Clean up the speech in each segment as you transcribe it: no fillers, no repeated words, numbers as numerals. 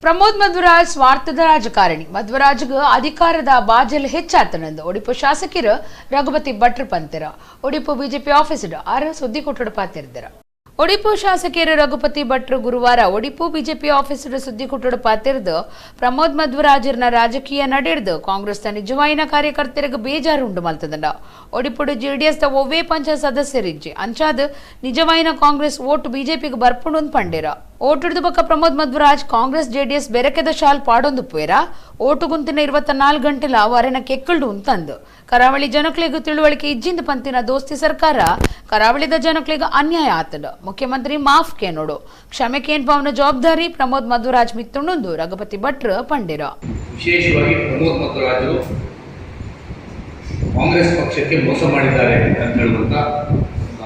ಪ್ರಮೋದ್ ಮಧ್ವರಾಜ್ ಸ್ವಾರ್ಥದ ರಾಜಕಾರಣಿ. ಮಧ್ವರಾಜ್ಗೆ ಅಧಿಕಾರದ ಬಾಜಲ್ ಹೆಚ್ಚಾತನಂದು ಒಡಿಪು ಶಾಸಕರು ರಘುಪತಿ ಭಟ್ರು ಪಂತೆರ. ಒಡಿಪು ಬಿಜೆಪಿ ಆಫೀಸ್ ಆರು ಸುದ್ದಿ ಕೊಟ್ಟಡು ಪಾತಿರ್ದರ. ಒಡಿಪು ಶಾಸಕರು ರಘುಪತಿ ಭಟ್ರು ಗುರುವಾರ ಒಡಿಪು ಬಿಜೆಪಿ ಆಫೀಸ್ ಸುದ್ದಿ ಕೊಟ್ಟಡು ಪಾತಿರ್ದು ಪ್ರಮೋದ್ ಮಧ್ವರಾಜರ್ನ ರಾಜಕೀಯ ನಡೆಡ್ದು ಕಾಂಗ್ರೆಸ್ ನಿಜವಾಯಿನ ಕಾರ್ಯಕರ್ತರಿಗೆ ಬೇಜಾರು ಉಂಡು ಮಲ್ತದಂಡ. ಒಡಿಪುಡು ಜೆಡಿಎಸ್ ದ ಒವ್ವೇ ಪಂಚಾಯತ್ ಸದಸ್ಯರಿಜ್ಜಿ ಅಂಚಾದ್ ನಿಜವಾಯಿನ ಕಾಂಗ್ರೆಸ್ ಓಟು ಬಿಜೆಪಿಗೆ ಬರ್ಪುಂಡು ಪಂಡೇರ. ಓಟುಡ್ದು ಬೊಕ್ಕ ಪ್ರಮೋದ್ ಮಧ್ವರಾಜ್ ಕಾಂಗ್ರೆಸ್ ಜೆಡಿಎಸ್ ಬೆರಕೆದ ಶಾಲ್ ಪಾಡೊಂದು ಪೋಯೆರ. ಓಟು ಗುಂತಿನ 24 ಗಂಟೆಲ ವರೆನ ಕೆಕ್ಕಲ್ಡು ಉಂತಂದು ಕರಾವಳಿ ಜನಕ್ಲೆಗ್ ತಿಳುವಳಿಕೆ ಇಜ್ಜಿಂದ ಪಂತಿನ ದೋಸ್ತಿ ಸರ್ಕಾರ ಕರಾವಳಿದ ಜನಕ್ಲೆಗ್ ಅನ್ಯಾಯ ಆತಂಡು. ಮುಖ್ಯಮಂತ್ರಿ ಮಾಫ್ ಕೇನೋಡು, ಕ್ಷಮೆ ಕೇನ್ಪವನ ಜವಾಬ್ದಾರಿ ಪ್ರಮೋದ್ ಮಧ್ವರಾಜ್ ಮಿತ್ತುಂಡು ರಘುಪತಿ ಭಟ್ರು ಪಂಡಿರ. ವಿಶೇಷವಾಗಿ ಪ್ರಮೋದ್ ಮಧ್ವರಾಜರು ಕಾಂಗ್ರೆಸ್ ಪಕ್ಷಕ್ಕೆ ಮೋಸ ಮಾಡಿದ್ದಾರೆ ಅಂತ ಹೇಳುವಂತ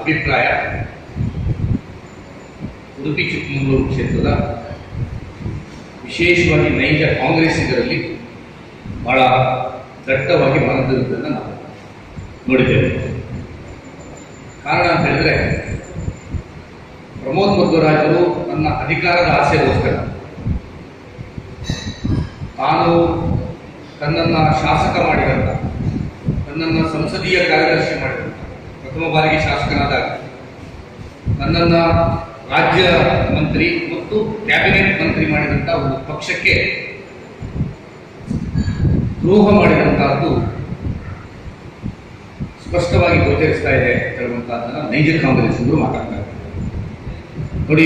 ಅಭಿಪ್ರಾಯ ಉಡುಪಿ ಚಿಕ್ಕಮಗಳೂರು ಕ್ಷೇತ್ರದ ವಿಶೇಷವಾಗಿ ನೈಜ ಕಾಂಗ್ರೆಸ್ಸಿಗರಲ್ಲಿ ಬಹಳ ದಟ್ಟವಾಗಿ ಮನದಿರುವುದನ್ನು ನಾವು ನೋಡಿದ್ದೇವೆ. ಕಾರಣ ಅಂತ ಹೇಳಿದ್ರೆ, ಪ್ರಮೋದ್ ಮಧ್ವರಾಜರು ತನ್ನ ಅಧಿಕಾರದ ಆಸೆಗೋಸ್ಕರ ತಾನು ತನ್ನನ್ನು ಶಾಸಕ ಮಾಡಿದಂತ, ತನ್ನನ್ನು ಸಂಸದೀಯ ಕಾರ್ಯದರ್ಶಿ ಮಾಡಿದಂತ, ಪ್ರಥಮ ಬಾರಿಗೆ ಶಾಸಕನಾದಾಗ ತನ್ನನ್ನು ರಾಜ್ಯ ಮಂತ್ರಿ ಮತ್ತು ಕ್ಯಾಬಿನೆಟ್ ಮಂತ್ರಿ ಮಾಡಿದಂತ ಒಂದು ಪಕ್ಷಕ್ಕೆ ದ್ರೋಹ ಮಾಡಿದಂತಹದ್ದು ಸ್ಪಷ್ಟವಾಗಿ ಗೋಚರಿಸ್ತಾ ಇದೆ ಅಂತ ಹೇಳುವಂತಹದ್ದನ್ನು ನೈಜ ಕಾಂಗ್ರೆಸ್ ಮಾತಾಡ್ತಾರೆ.